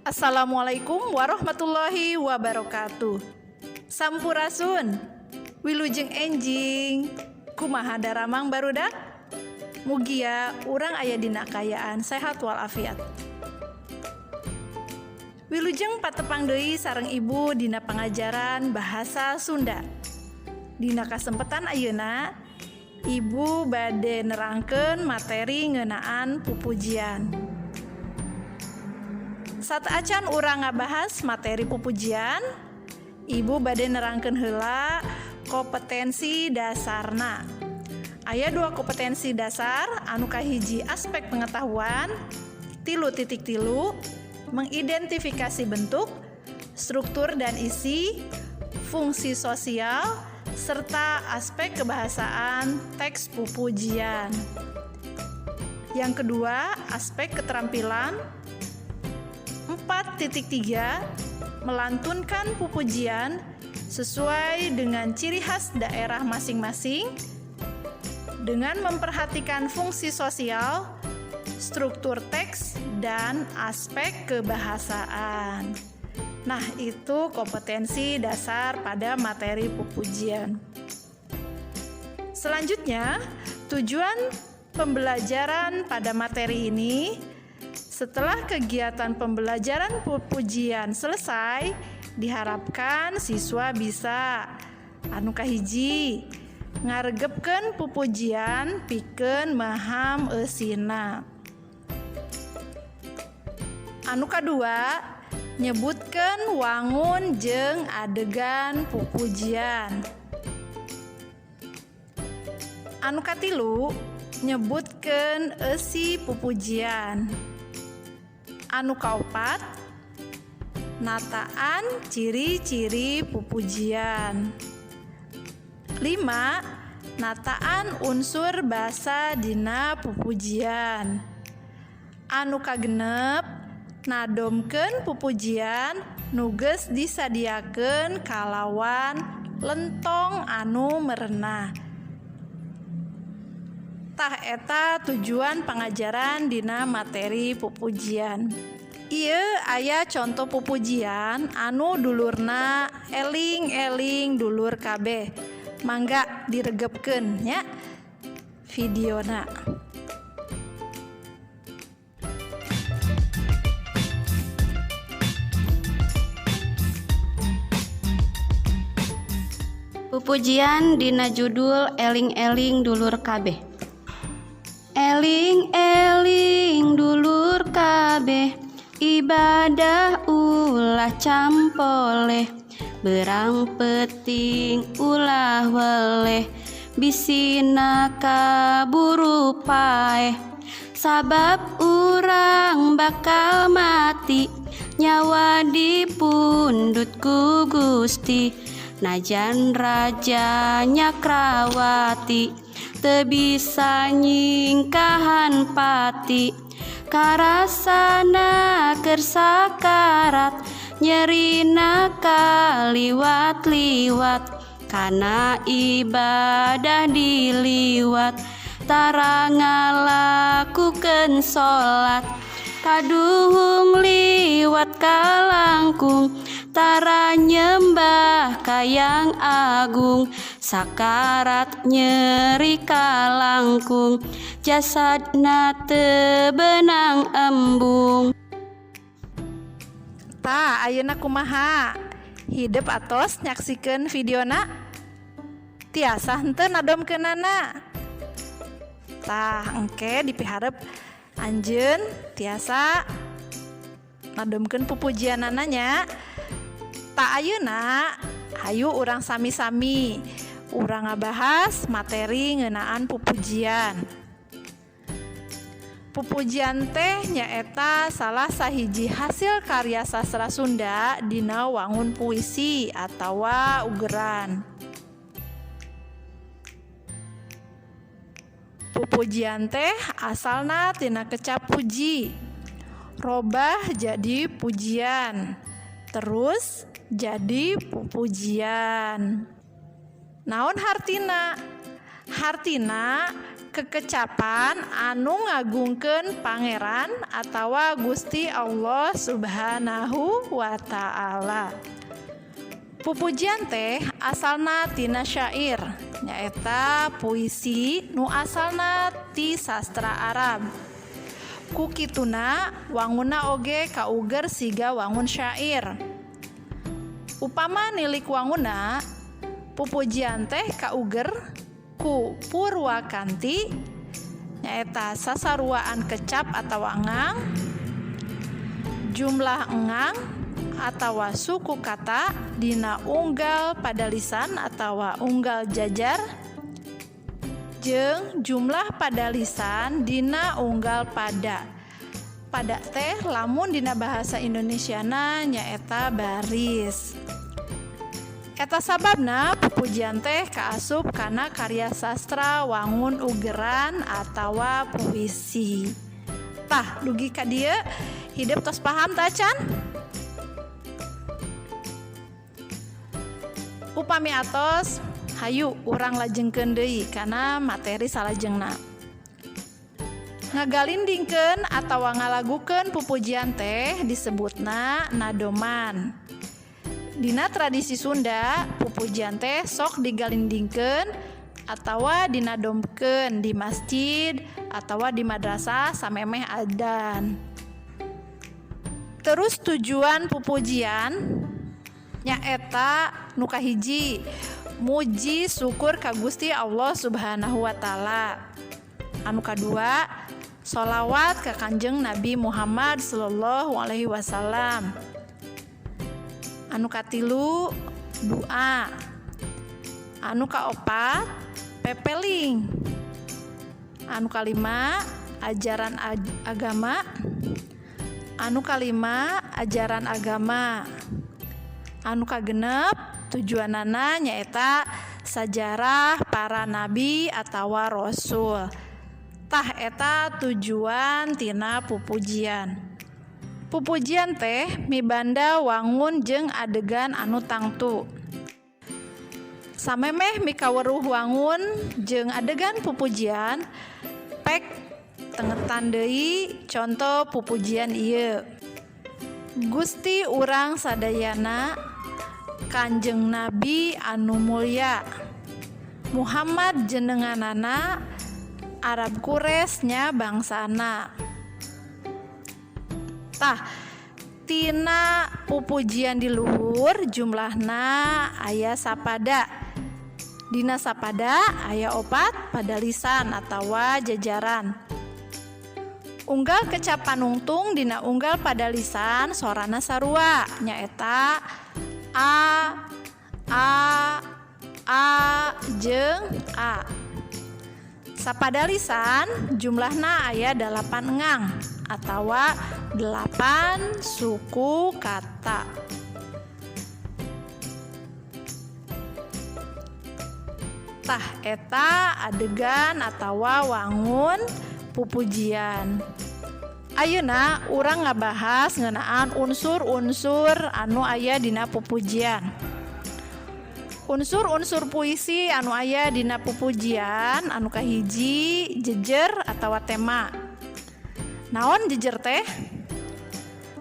Assalamualaikum warahmatullahi wabarakatuh. Sampurasun. Wilujeng enjing. Kumaha daramang, barudak? Mugia urang aya dina kaayaan sehat walafiat. Wilujeng patepang deui sareng Ibu dina pangajaran bahasa Sunda. Dina kasempatan ayeuna, Ibu bade nerangkeun materi ngeunaan pupujian. Sateuacan urang ngabahas materi pupujian, Ibu bade nerangkeun heula kompetensi dasarna. Aya dua kompetensi dasar, anu kahiji aspek pengetahuan 3.3, mengidentifikasi bentuk, struktur dan isi, fungsi sosial, serta aspek kebahasaan teks pupujian. Yang kedua, aspek keterampilan 4.3, melantunkan pupujian sesuai dengan ciri khas daerah masing-masing dengan memperhatikan fungsi sosial, struktur teks, dan aspek kebahasaan. Nah, itu kompetensi dasar pada materi pupujian. Selanjutnya, tujuan pembelajaran pada materi ini, setelah kegiatan pembelajaran pupujian selesai, diharapkan siswa bisa anu kahiji, ngaregepkeun pupujian pikeun maham eusina. Anu kadua, nyebutkeun wangun jeung adegan pupujian. Anu katilu, nyebutkeun eusi pupujian. Anu kaopat, nataan ciri-ciri pupujian. 5, nataan unsur basa dina pupujian. Anu kagenep, nadomkeun pupujian nu geus disadiakeun kalawan lentong anu merenah. Tah, eta tujuan pangajaran dina materi pupujian. Ieu aya conto pupujian anu dulurna Eling-eling Dulur Kabeh. Mangga diregepkeun nya videona. Pupujian dina judul Eling-eling Dulur Kabeh. Eling-eling dulur kabeh, ibadah ulah campoleh, berang peting ulah weleh, bisina kaburu paeh, sabab urang bakal mati, nyawa dipundut ku Gusti. Najan raja nyakrawati teu bisa nyingkahan pati, karasana keur sakarat, nyerina kaliwat-liwat, kana ibadah diliwat, tara ngalakukeun salat, kaduhung liwat kalangkung, tara nyembah ka Yang Agung, sakarat nyeri kalangkung, jasadna teu beunang embung. Tah, ayeuna kumaha? Hidep atos nyaksikeun videona? Tiasa henteu nadomkeunana? Tah, engke dipiharep anjeun tiasa nadomkeun pupujianana nya. Tah, ayeuna hayu urang sami-sami urang ngabahas materi ngeunaan pupujian. Pupujian teh nyaeta salah sahiji hasil karya sastra Sunda dina wangun puisi atawa ugeran. Pupujian teh asalna tina kecap puji, robah jadi pujian, terus jadi pupujian. Naon hartina? Hartina Kekecapan anu ngagungkeun Pangeran atawa Gusti Allah Subhanahu wa Ta'ala. Pupujian teh asalna tina syair, nyaeta puisi nu asalna ti sastra Arab. Ku kituna wanguna oge kauger siga wangun syair. Upama nilik wanguna, pupujian teh kauger ku purwakanti, nyaeta sasaruaan kecap atawa engang, jumlah engang atawa suku kata dina unggal padalisan atawa unggal jajar, jeung jumlah padalisan dina unggal pada. Pada teh lamun dina bahasa Indonesiana nyaeta baris. Eta sababna pupujian teh kaasup kana karya sastra wangun ugeran atawa puisi. Tah, dugi ka dieu hidep tos paham tah can? Upami atos, hayu urang lajengkeun deui kana materi salajengna. Ngagalindingkeun atawa ngalagukeun pupujian teh disebutna nadoman. Dina tradisi Sunda, pupujian teh sok digalindingkeun atawa dinadomkeun di masjid atawa di madrasah samemeh adzan. Terus tujuan pupujian nyaeta nu kahiji, muji syukur ka Gusti Allah Subhanahu wa Ta'ala. Anu kadua, sholawat ka Kanjeng Nabi Muhammad sallallahu alaihi wasallam. Anu katilu, doa. Anu kaopat, pepeling. Anu kalima, ajaran agama. Anu kalima, ajaran agama. Anu kagenep, tujuanana nyaeta sajarah para nabi atawa rasul. Tah eta tujuan tina pupujian. Pupujian teh mibanda wangun jeung adegan anu tangtu. Samemeh mikaweruh wangun jeung adegan pupujian, pek tengetan deui conto pupujian ieu. Gusti urang sadayana, Kanjeng Nabi anu mulya, Muhammad jenenganana, Arab Quraisy nya bangsana. Tah, tina pupujian di luhur jumlahna aya sapada. Dina sapada aya opat padalisan atawa jajaran. Unggal kecap panungtung dina unggal padalisan sorana sarua nyaeta a a jeung a. Sapadalisan jumlahna aya 8 engang atawa 8 suku kata. Tah eta adegan atawa wangun pupujian. Ayeuna urang ngabahas ngeunaan unsur-unsur anu aya dina pupujian. Unsur-unsur puisi anu aya dina pupujian anu kahiji jejer atawa tema. Naon jejer teh?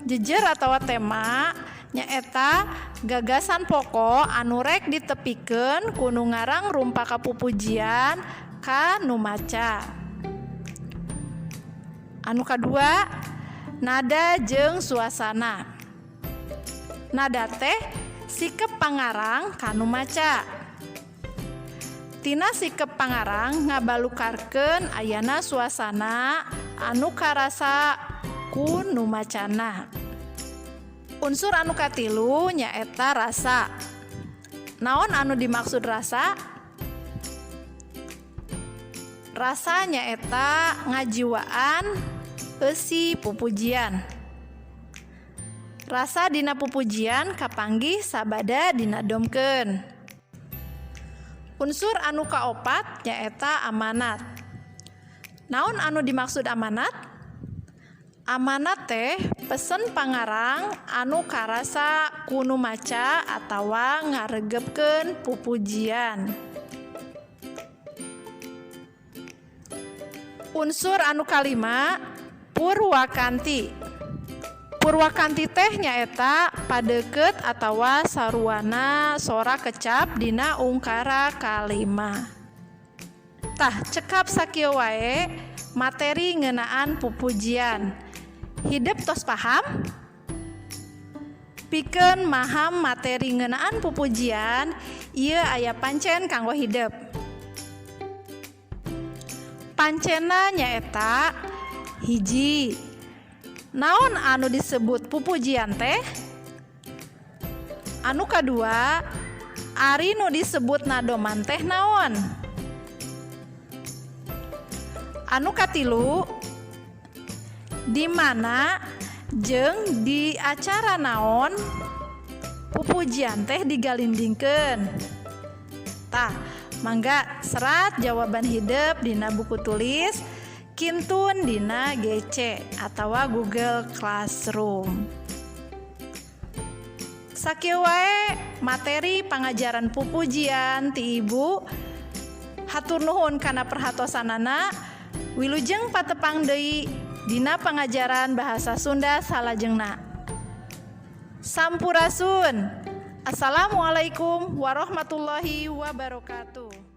Jejer atawa tema nyaeta gagasan pokok anu rek ditepikeun ku nu ngarang rumpaka pupujian ka nu maca. Anu kadua, nada jeung suasana. Nada teh sikep pangarang ka nu maca. Tina sikep pangarang ngabalukarkeun ayana suasana anu karasa ku nu macana. Unsur anu katilu nyaeta rasa. Naon anu dimaksud rasa? Rasa nyaeta ngajiwaan eusi pupujian. Rasa dina pupujian kapanggih sabada dinadomkeun. Unsur anu kaopat nyaeta amanat. Naon anu dimaksud amanat? Amanat teh pesen pangarang anu karasa ku nu maca atawa ngaregepkeun pupujian. Unsur anu kalima, purwakanti. Purwakanti teh nyaeta padeukeut atawa saruana sora kecap dina ungkara kalima. Tah, cekap sakieu wae materi ngeunaan pupujian. Hidep tos paham? Pikeun maham materi ngeunaan pupujian, ieu aya pancen kanggo hidep. Pancenna nyaeta hiji, naon anu disebut pupujian teh? Anu kadua, ari nu disebut nadoman teh naon? Anu katilu, di mana jeung di acara naon pupujian teh digalindingkeun? Tah, mangga serat jawaban hidep dina buku tulis, kintun dina GC atawa Google Classroom. Sakieu wae materi pangajaran pupujian ti Ibu. Hatur nuhun kana perhatosanana. Wilujeng patepang deui dina pangajaran bahasa Sunda salajengna. Sampurasun. Assalamualaikum warahmatullahi wabarakatuh.